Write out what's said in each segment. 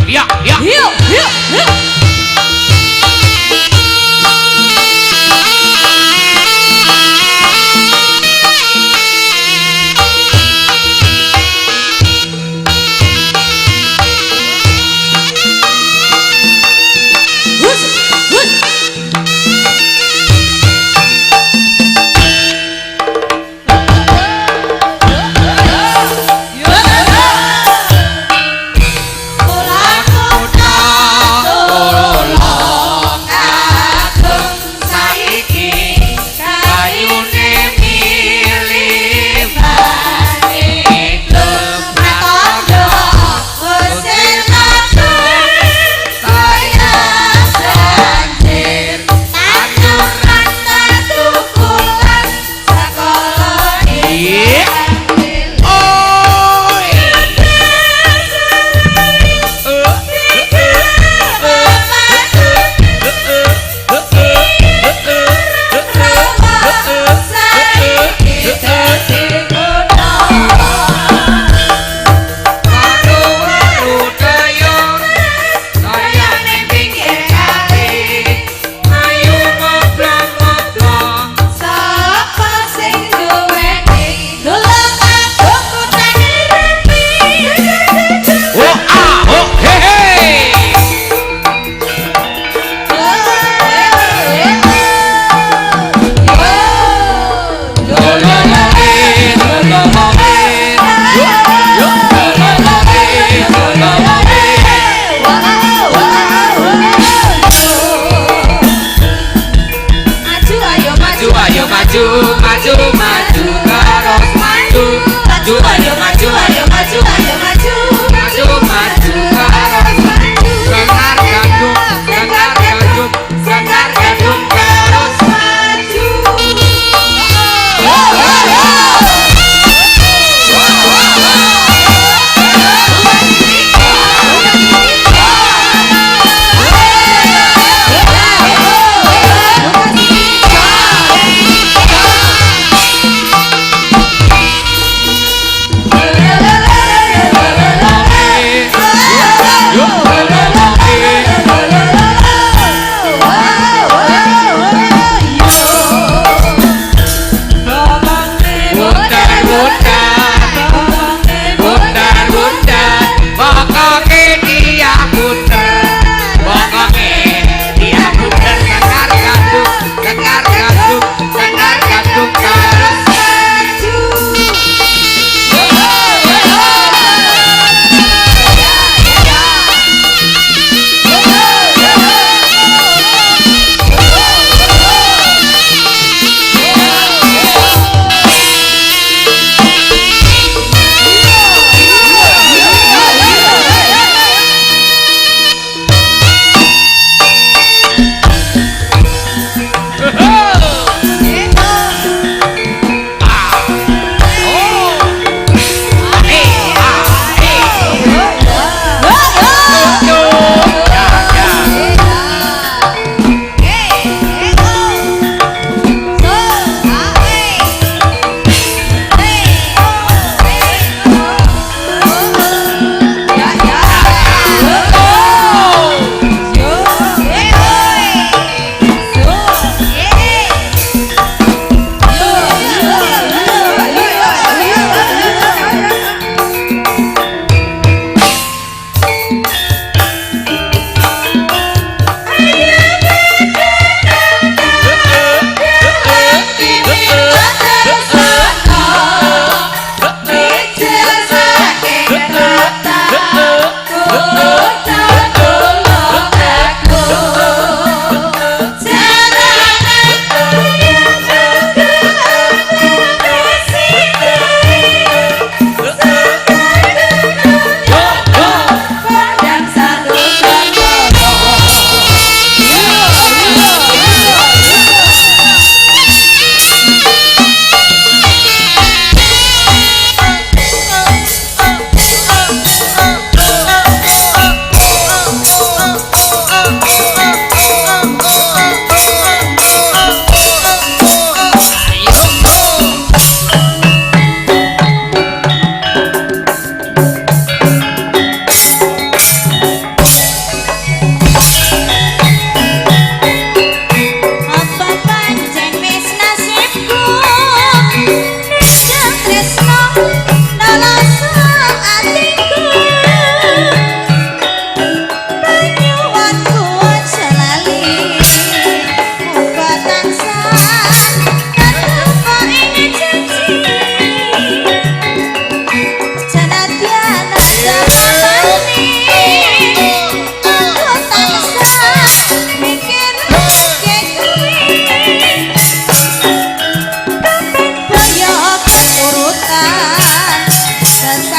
Ya, ya. Yo, yo, yo. Hus, hus. Yo. Kula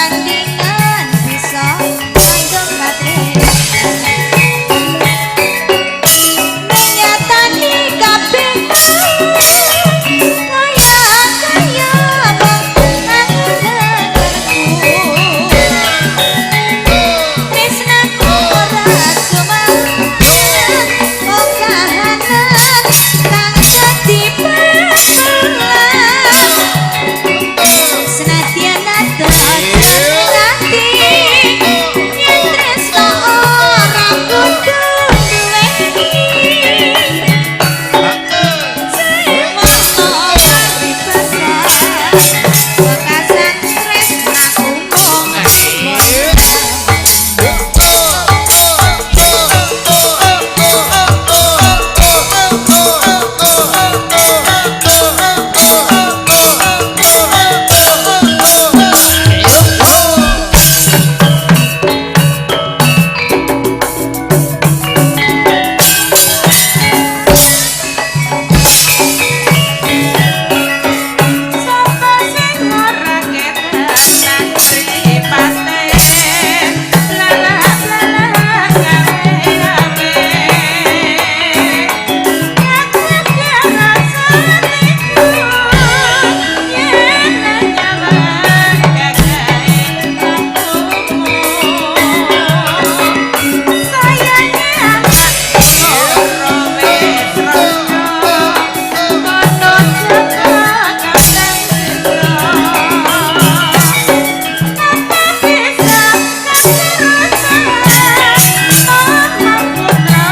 Tandingan bisa kanggo katresnan. Nyatane kabeh kaya kaya mung angen-angenku. Tresnaku ora sumanget mung kahanan kang dadi pepelan. Senadyan adoh ati yen tresno ora kudu duweni. Semono paribasan wekasan tresnaku mung rembulan. Sapa sing ora ketenang mripate lalak-lalak gawe-gawe. Aku rasane yen nyawang gagahe ratumu. Sayange anak loro wis rondo kono jaga kandang sendra. Apa bisa katerusan ana putra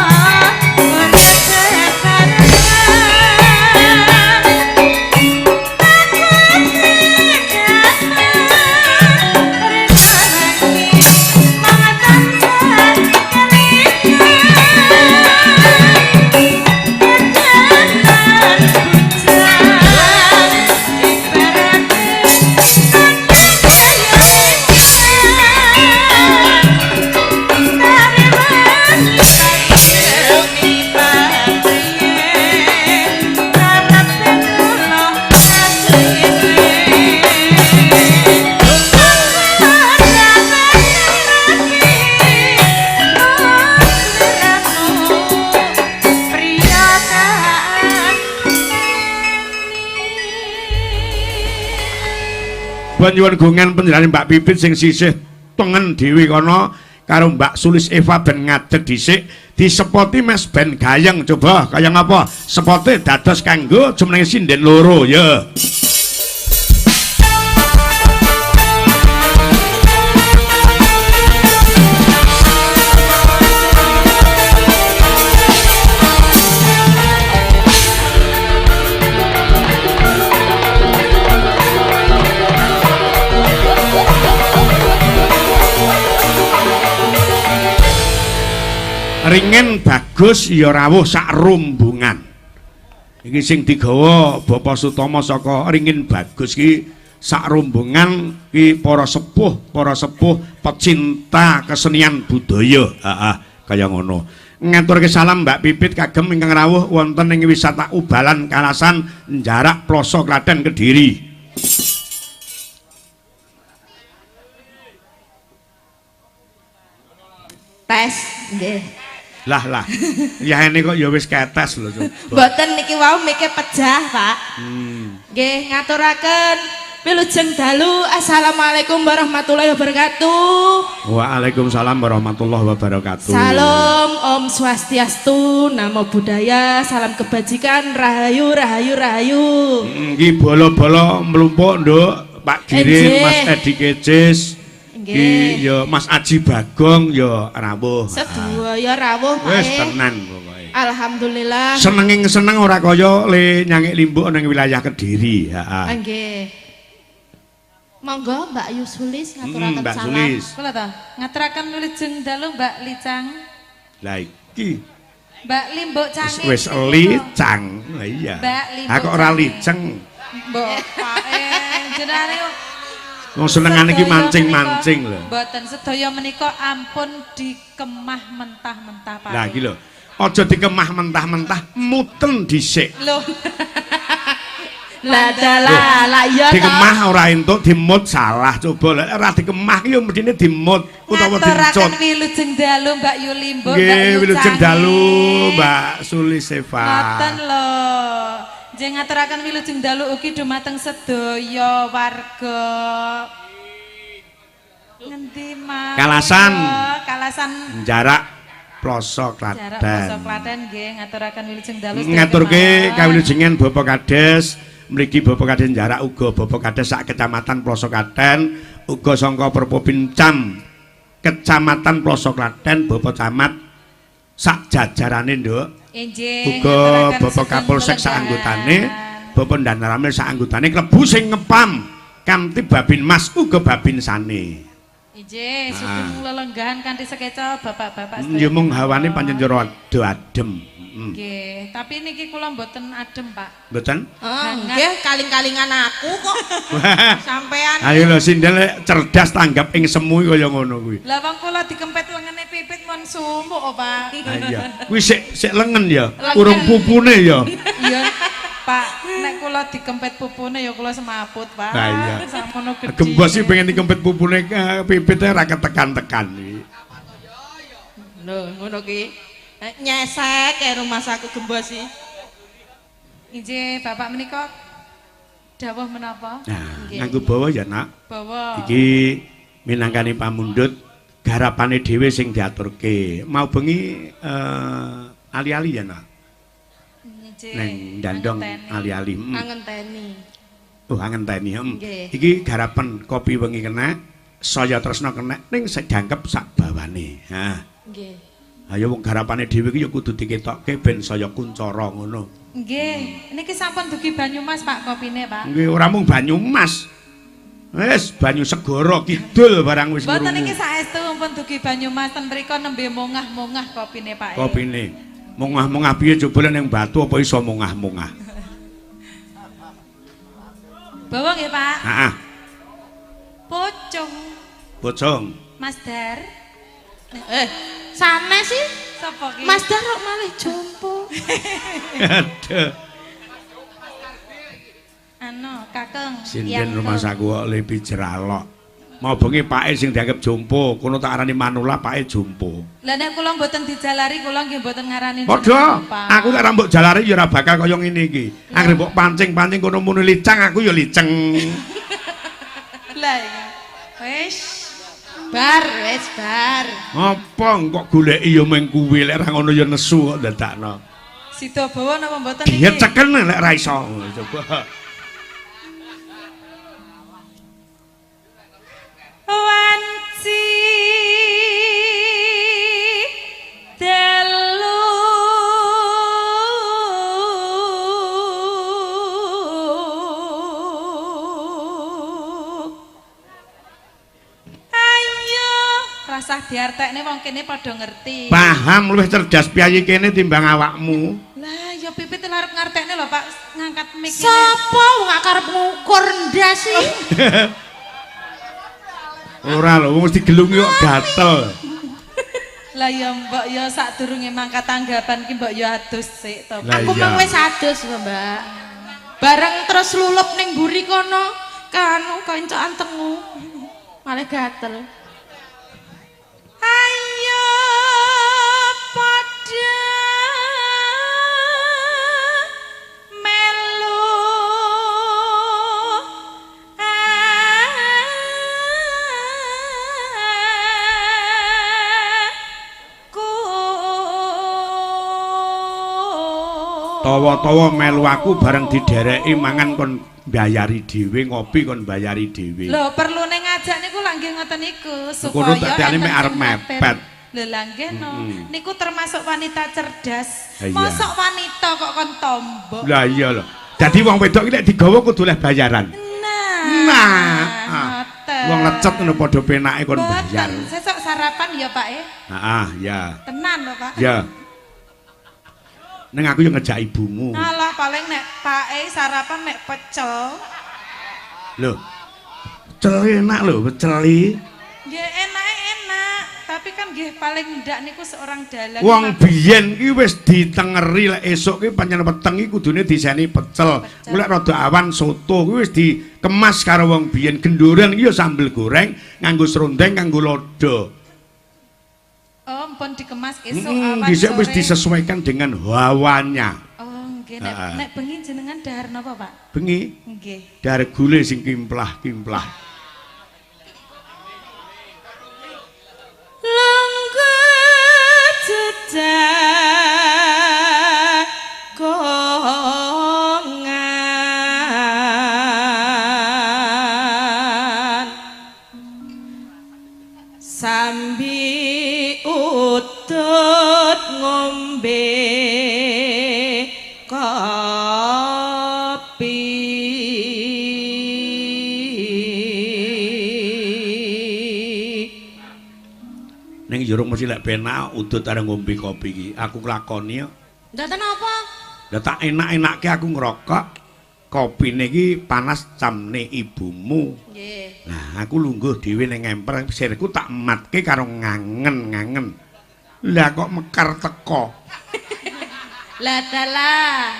ora sekarepan. Aku Nyuwun gongan panjenengane Mbak Pipit sing sisih tengen dhewe kono karo Mbak Sulis Eva ben ngadeg dhisik disepoti Mas ben gayeng coba kaya ngapa sepote dados kanggo jumenenge sinden loro ya. Ringen bagus ya rawuh sak rombongan. Iki sing digawa Bapak Sutomo saka Ringin Bagus iki sak rombongan iki para sepuh pecinta kesenian budaya. Heeh, kaya ngono. Ngaturke salam Mbak Pipit kagem ingkang rawuh wonten ing wisata Ubalan Kalasan Njarak Ploso Klaten Kediri. Tes nggih. Lah lah. Ya ini kok ya wis ketes lho coba. Mboten niki wau mike pejah, Pak. Nggih, ngaturaken wilujeng dalu. Assalamualaikum warahmatullahi wabarakatuh. Waalaikumsalam warahmatullahi wabarakatuh. Salam Om Swastiastu, namo buddhaya, salam kebajikan, rahayu rahayu rahayu. Nggih bolo-bolo mlumpuk, Nduk. Pak Girin, Mas Edi Kecis. Nggih ya Mas Aji Bagong ya rawuh. Sedaya rawuh Pak. Wis tenan pokoke. Alhamdulillah. Senenging seneng ora kaya le nyangik limbuk ning wilayah Kediri, heeh. Nggih. Monggo Mbak Yusulis ngaturaken Mbak salam. Sulis. Kula ta ngaturaken wilujeng dalu Mbak Licang. Lah iki Mbak Limbuk Cange. Wis licang. Lah iya. Aku ora liceng. Mbok Pak jenenge wong senengane iki mancing-mancing lho. Mboten sedaya menika ampun dikemah mentah-mentah Pak. Lah iki lho. Aja dikemah mentah-mentah, muten dhisik. Lho. Lah dalah, lah iya to. Dikemah ora entuk dimut salah coba lek ora dikemah ki ya mestine dimut utawa Ngaturaken dicut. wilujeng dalu Mbak Yuli Mbok, Mbak Nggih, Yu wilujeng Cangi. dalu Mbak Suli Seva. Ngoten lho. Nggih ngaturaken wilujeng dalu ugi dumateng sedaya warga. Ngendi mau? Kalasan. Kalasan Jarak Ploso Jarak Klaten. Ploso Klaten nggih ngaturaken wilujeng dalu sedaya Ngaturke kemawon. kawilujengan Bapak Kades, mriki Bapak Kades Jarak uga Bapak Kades sak Kecamatan Ploso Klaten, uga sangka Perpobincam Kecamatan Ploso Klaten, Bapak Camat sak jajarane, Nduk. Enjing, Uga ngaturaken Bapak sugeng Kapolsek sak lelenggahan. anggotane, Bapak Danramil sak anggotane klebu sing ngepam Kamtib Babin Mas uga Babin Sane. Injih, sugeng lelenggahan kanthi sekeca bapak-bapak sedaya. Ya mung hawane pancen rada adem. Nggih, tapi niki kula mboten adem, Pak. Mboten? Oh, nggih kaling-kalingan aku kok. Sampean. Ayo lho sindel lek cerdas tanggap ing semu kaya ngono kuwi. Lah wong kula dikempet lengene pipit mon sumuk kok, Pak. Ha iya. Kuwi sik sik lengen ya, Lengen. urung pupune ya. Iya, Pak, nek kula dikempet pupune ya kula semaput, Pak. Lah iya. Samono gedhe. Gembos sih pengen dikempet pupune pipite ra ketekan-tekan iki. Lho, ngono ki. Nyesek kae rumah saku gembos sih. Injih, Bapak menika dawuh menapa? Nah, Nggih. nganggo bawa ya, Nak. Bawa. Iki minangkani pamundhut garapane dhewe sing diaturke. Mau bengi ali-ali ya, Nak. Injih. Neng dandong Angenteni. ali-ali. Angenteni. Oh, angenteni. Nggih. Iki garapan kopi wengi kena, saya tresna kena ning jangkep sak bawane. Ha. Nggih. Ayo wong garapane dhewe iki ya kudu diketokke ben saya kuncara ngono. Nggih, niki sampun dugi Banyumas, Pak, kopine, Pak. Nggih ora mung Banyumas. Wis banyu segara kidul barang wis Mboten niki ngrungu. saestu pun dugi Banyumas ten mriku nembe mongah-mongah kopine, Pak. Kopine. Mongah-mongah piye coba ning batu apa iso mongah-mongah. Bawa nggih, Pak. Heeh. Pocong. Pocong. Mas Dar. Sanes sih. Sapa ki? Mas Dar kok malih jompo. Aduh. Anu, Kakeng. Sinden rumah saku kok lepi jeralok. Mau bengi pake sing dianggap jompo, kono tak arani manula pake jompo. Lah nek kula mboten dijalari kula nggih mboten ngarani Padha, jenengan, Pak. aku lek ra mbok jalari ya ora bakal kaya ngene iki. Anggere mbok pancing-pancing kono muni licang aku ya liceng. Lah iya. Wis. Bar wis bar. Apa kok goleki ya mung kuwi lek ra ngono ya nesu kok dadakno. Sida bawa napa mboten iki? Diet ceken lek ra iso. Coba. Wanci dalu ayo rasah diartekne wong kene padha ngerti. Paham luwih cerdas piyayi kene timbang awakmu. Lah ya pipit lho arep ngartekne lho Pak ngangkat mic ini. Sopo wong arep ngukur ndas sih? Ora lho, wong mesti gelungi kok gatel. Lah ya mbok ya sadurunge mangkat tanggapan ki mbok ya adus sik to. Lah Aku iya. mung wis adus lho, Mbak. Bareng terus lulup ning mburi kono, kanu kancokan tengu. Malah gatel. Ayo padha melu aku. Tawa-tawa melu aku bareng didereki mangan kon bayari dhewe, ngopi kon bayari dhewe. Lho perlune ngajak niku lak nggih ngoten niku Kono supaya dadekane mek enten arep sing mepet. Lho lha nggih no. Niku termasuk wanita cerdas. Iya. Mosok wanita kok kon tombok. Lah iya lho. Dadi wong wedok iki nek digawa kudu oleh bayaran. Nah. Nah, ah. Ngoten. Wong lecet ngono padha penake kon bayar. Mboten, sesuk sarapan ya Pak e. Heeh, ya. Tenan lho Pak. Ya. Neng aku yo ngejak ibumu. Alah paling nek Pak e sarapan mek pecel. Lho. Pecel enak lho, pecel iki. Nggih enake enak, tapi kan kan nggih paling ndak niku seorang dalang. Wong biyen ki wis ditengeri lek esuk ki pancen weteng ki kudune diseni pecel. Lek rada awan soto kuwi wis dikemas karo wong biyen. Genduren ki ya sambel goreng nganggo serundeng, nganggo lada. Oh, pun dikemas esuk awan. Dhisik wis disesuaikan dengan hawanya. Oh, nggih. Nek bengi jenengan dahar napa, Pak? Bengi? Nggih. Dahar gule sing kimplah-kimplah. Lungguh jejagongan sambi udut ngombe kopi. Ning jero mesti lek penak udut arep ngombe kopi iki. Aku nglakoni kok. Mboten apa? Lah tak enak-enake aku ngerokok. Kopine iki panas camne ibumu. Nggih. Lah aku lungguh dhewe ning emper, sirku tak matke karo ngangen-ngangen. Lah kok mekar teko. Lah dalah.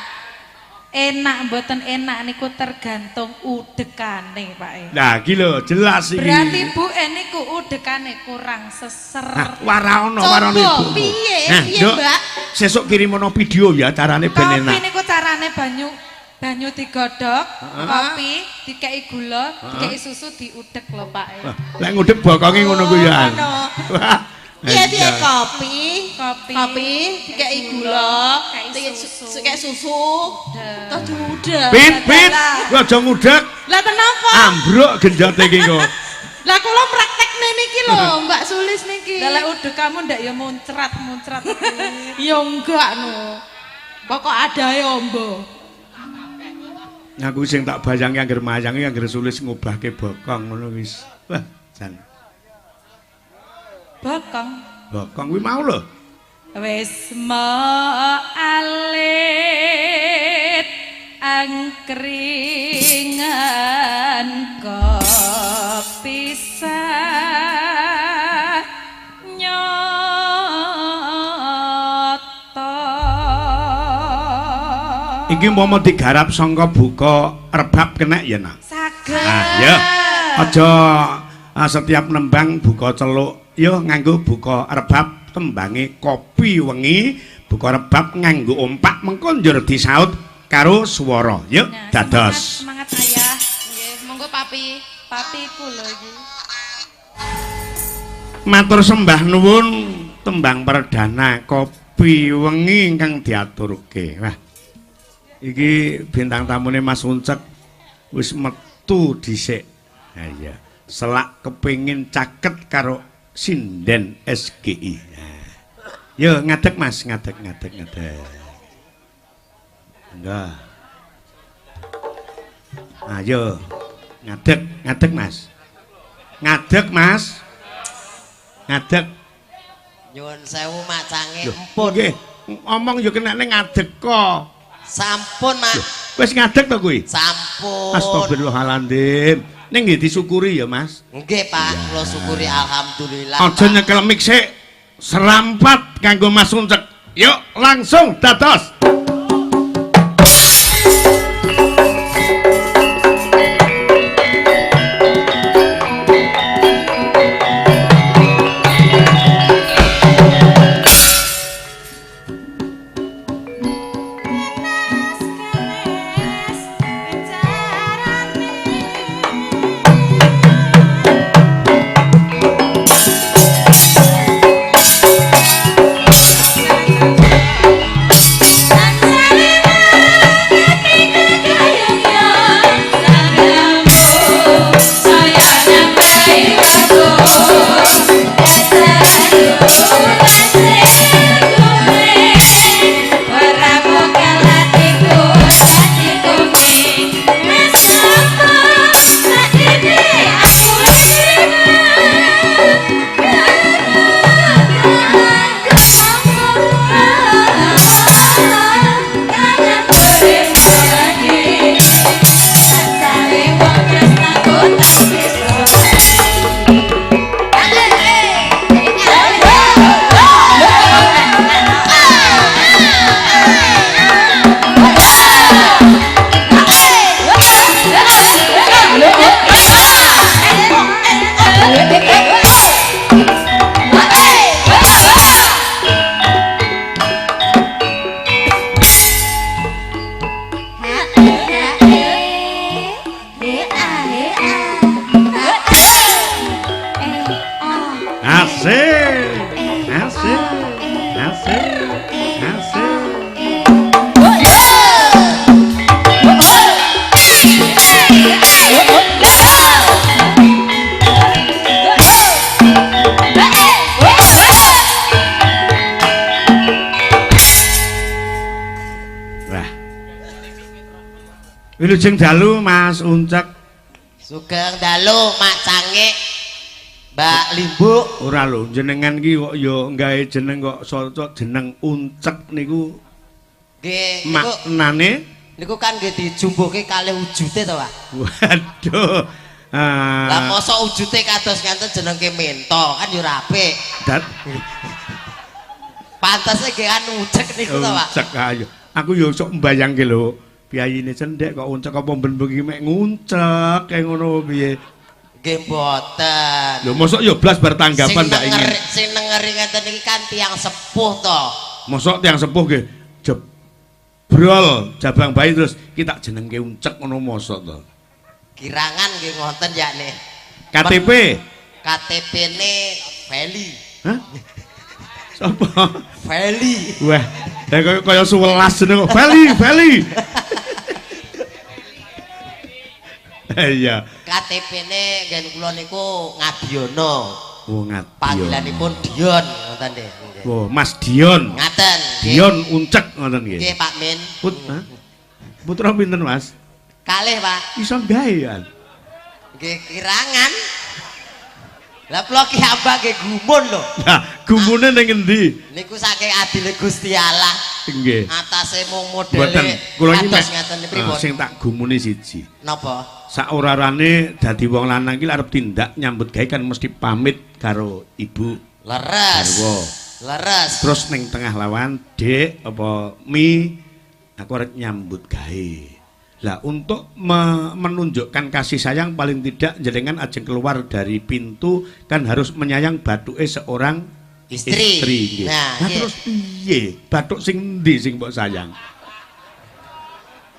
Enak mboten enak niku tergantung udekane, Pak. Lah iki lho jelas iki. Berarti Bu niku udekane kurang seser. Nah, waraono warane ibumu. Piye piye, Mbak? Sesuk kirimono video ya carane ben enak. Kopi niku carane banyu digodhog, kopi dikeki gula, dikeki susu diudek lho, Pak. Lek ngudek bokonge ngono kuwi ya. Piye piye kopi dikeki gula, dikeki susu, terus diudek. Pit, pit, aja ngudek. Lah kenapa? Ambruk genjote iki kok. Lah kula praktekne niki lho, Mbak Sulis niki. Lah lek udek kamu ndak ya muncrat-muncrat. Ya enggak no. Pokok adae ombo. Aku sing tak bayangi angger mayangi angger Sulis ngubahke bokong ngono wis. Wah, jan. Bokong. Bokong kuwi mau lho. Wis alit angkringan kopi nyoto. Iki umpama digarap sangka buka rebab kenek ya, Nak? Saged. Ah, ya. Aja setiap nembang buka celuk. Yo nganggo buka rebab tembange kopi wengi, buka rebab nganggo ompak mengko njur disaut karo swara. Yuk, nah, dados. Semangat, semangat ayah. Nggih, monggo papi. Papiku lho iki. Matur sembah nuwun tembang perdana kopi wengi ingkang diaturke. Wah. Iki bintang tamune Mas Uncek wis metu dhisik. Ha iya, selak kepengin caket karo sinden SGI. Nah. Yo ngadeg Mas, ngadeg ngadeg ngadeg. Enggak. Ayo ngadeg, ngadeg Mas. Ngadeg Mas. Ngadeg. Nyuwun sewu macange empun. Nggih, omong yo kenane ngadeg kok. Sampun, Mak. Wis ngadeg to kuwi? Sampun. Astagfirullahaladzim. Ning nggih disyukuri ya, Mas. Nggih, Pak. Kula syukuri alhamdulillah. Aja nyekel mik sik. Serampat kanggo Mas Uncek. Yuk, langsung dados. Carane. Asik. Asik. Asik. Asik. Wah. Wilujeng dalu Mas Uncek. Sugeng dalu Mak Cangik. Mbak Limbuk. Ora lho, jenengan ki kok ya gawe jeneng kok socok jeneng Uncek niku. Nggih, maknane niku kan nggih dijumbuhke kalih wujute to, Pak. Waduh. Lah mosok wujute kados ngaten jenengke mento kan ya ora apik. Pantese nggih kan ucek niku to, Pak. Uncek ayo. Aku ya sok mbayangke lho, piyayine cendhek kok uncek apa ben bengi mek nguncek kaya ngono piye. Nggih mboten. Lho mosok ya blas bar tanggapan ndak ingin. Sing nengeri ngeten iki kan tiyang sepuh to. Mosok tiyang sepuh nggih jebrol jabang bayi terus kita jenengke uncek ngono mosok to. Kirangan nggih ngoten ya nih. KTP. KTP-ne Feli. Hah? Sapa? Feli. Wah, kaya kaya 11 jeneng kok. Feli, Feli. Iya. KTP-ne nggen kula niku Ngadiono. Oh, Ngadiono. Panggilanipun Dion ngoten nggih. Oh, Mas Dion. Ngaten. Dion Uncek ngoten nggih. Nggih, Pak Min. Putra pinten, Mas? Kalih, Pak. Iso gawe ya. Nggih, kirangan. Lah kula ki abah nggih gumun lho. Lah, gumune ning endi? Niku saking adile Gusti Allah. Nggih. Atase mung modele kula iki ngaten pripun? Sing tak gumune siji. Napa? Saorarane dadi wong lanang iki arep tindak nyambut gawe kan mesti pamit karo ibu. Leres. Garwa. Leres. Terus ning tengah lawan, Dik, apa Mi, aku arep nyambut gawe. Lah untuk menunjukkan kasih sayang paling tidak jenengan ajeng keluar dari pintu kan harus menyayang bathuke seorang istri. Istri. Nah, nah terus piye? Bathuk sing endi sing mbok sayang?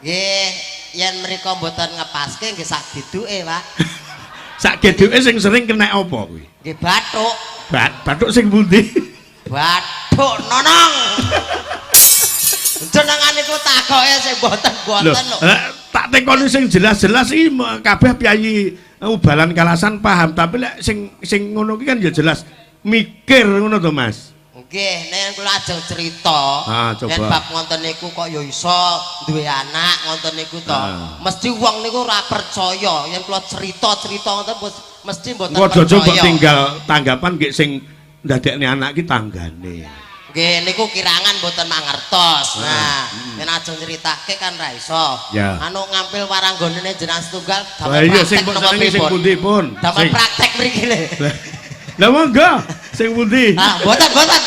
Nggih, yen mriko mboten ngepaske nggih sak geduke, Pak. Sak geduke sing sering kena apa kuwi? Nggih bathuk. Bathuk sing pundi? Bathuk nonong. Jenengan niku takoke sing mboten-mboten lho. Tak tekoni sing jelas-jelas iki kabeh piyayi ubalan kalasan paham, tapi lek sing sing ngono ki kan ya jelas mikir ngono to, Mas. Nggih, nek kula ajeng crita, yen bab ngonten niku kok ya iso duwe anak ngonten niku to. Mesti wong niku ora percaya yen kula crita-crita ngoten mesti mboten percaya. Kok mbok tinggal tanggapan nggih sing ndadekne anak ki tanggane. Nggih niku kirangan mboten mangertos. Nah, yen ajeng nyritake kan ra iso. Anu ngampil waranggonene jenengan setunggal damel praktek napa sing pundi pun. Damel praktek mriki lho. Lah monggo sing pundi? Ah, mboten mboten.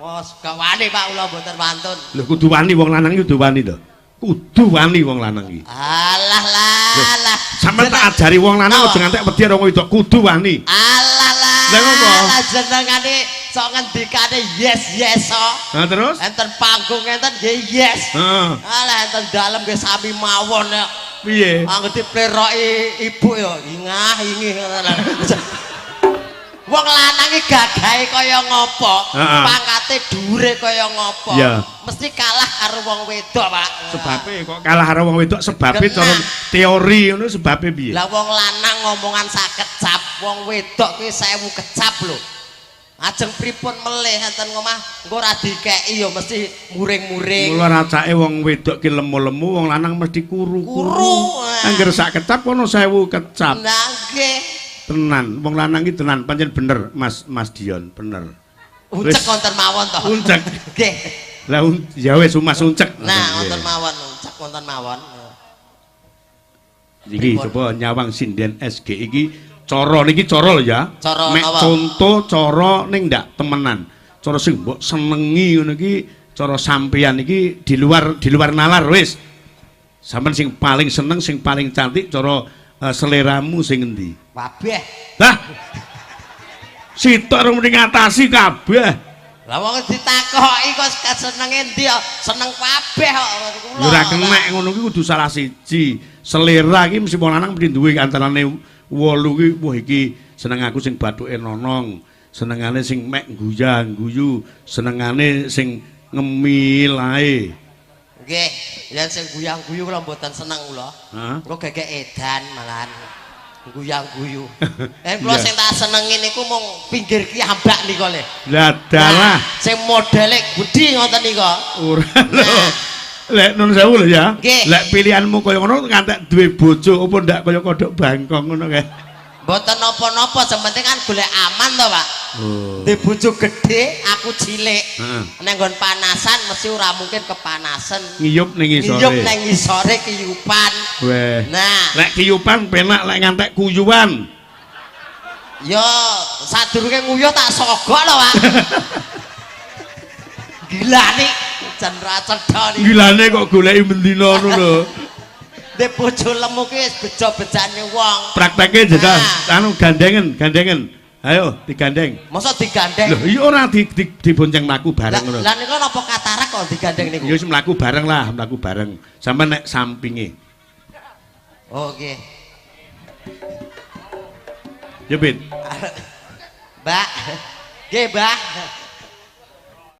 Wes gak wani Pak kula mboten wantun. Lho kudu wani wong lanang iki kudu wani to. Kudu wani wong lanang iki. Alah lah lah. Sampeyan tak ajari wong lanang aja ngantek wedi karo wong wedok kudu wani. Alah lah. Lah ngopo? Lah jenengane sok ngendikane yes yes so. Nah terus enten panggung enten nggih yes. Heeh. Alah enten dalem nggih sami mawon ya. Piye? Anggo dipleroki ibu ya ingah ingih ngono. Wong lanang iki gagahe kaya ngopo, pangkate dhuwure kaya ngopo, mesti kalah karo wong wedok, Pak. Sebabe kok kalah karo wong wedok, sebabe cara teori ngono sebabe piye? Lah wong lanang ngomongan sak kecap, wong wedok kuwi 1000 kecap lho. Ajeng pripun melih enten ngomah, engko ora dikeki ya mesti muring-muring. Mula racake wong wedok ki lemu-lemu, wong lanang mesti kuru-kuru. Kuru. Angger sak kecap ono 1000 kecap. Lah nggih. Tenan, wong lanang iki tenan, pancen bener Mas Mas Dion, bener. Uncek wonten mawon to. Uncek. Nggih. Lah ya wis Mas uncek. Nah, wonten mawon, uncek wonten mawon. Iki coba nyawang sinden SG iki cara niki cara lho ya. Cara mek conto cara ning ndak temenan. Cara sing mbok senengi ngono iki, cara sampeyan iki di luar nalar wis. Sampeyan sing paling seneng, sing paling cantik cara seleramu sing endi? Kabeh. Lah. Sitok rung muni ngatasi kabeh. Lah wong ditakoki kok senenge endi kok seneng kabeh kok kula. Ora kenek ngono kuwi kudu salah siji. Selera iki mesti wong lanang mesti duwe antarane 8 kuwi wah iki Seneng aku sing bathuke nonong, senengane sing mek guyang-guyu, senengane sing ngemil ae. Nggih, yen sing guyang-guyu kula mboten seneng kula. Hah? Kula gegek edan malahan. Guyang-guyu. Yen kula Iya. sing tak senengi niku mung pinggir ki ambak nika le. Lah dalah. Nah, sing modele gedhi ngoten nika. Ora lho. Lek nun sewu lho ya. Nggih. Lek pilihanmu kaya ngono ngantek duwe bojo apa ndak kaya kodhok bangkong ngono kae. Mboten napa-napa, sing penting kan golek aman to, Pak. Oh. Duwe bojo gedhe, aku cilik. Heeh. Nek nggon panasan mesti ora mungkin kepanasan. Ngiyup ning ngisore. Ngiyup nang ngisore kiyupan. Weh. Nah, Lek kiyupan penak, lek ngantek kuyuan. Ya sadurunge nguyuh tak sogok lho, Pak. Gila nih, jan ra cetha niki. Gilane kok goleki bendina ngono lho. Ndek bojo lemu ki wis bejo-bejane wong. Prakteke jajal Nah. anu gandengen, gandengen. Ayo digandeng. Masa digandeng? Lho iya ora di, di, dibonceng mlaku bareng ngono. Lah niku napa katarak kok digandeng niku? Ya wis mlaku bareng lah, mlaku bareng. Sampe nek sampinge. Oh nggih. Ya, Pit. Mbak. Nggih, Mbah.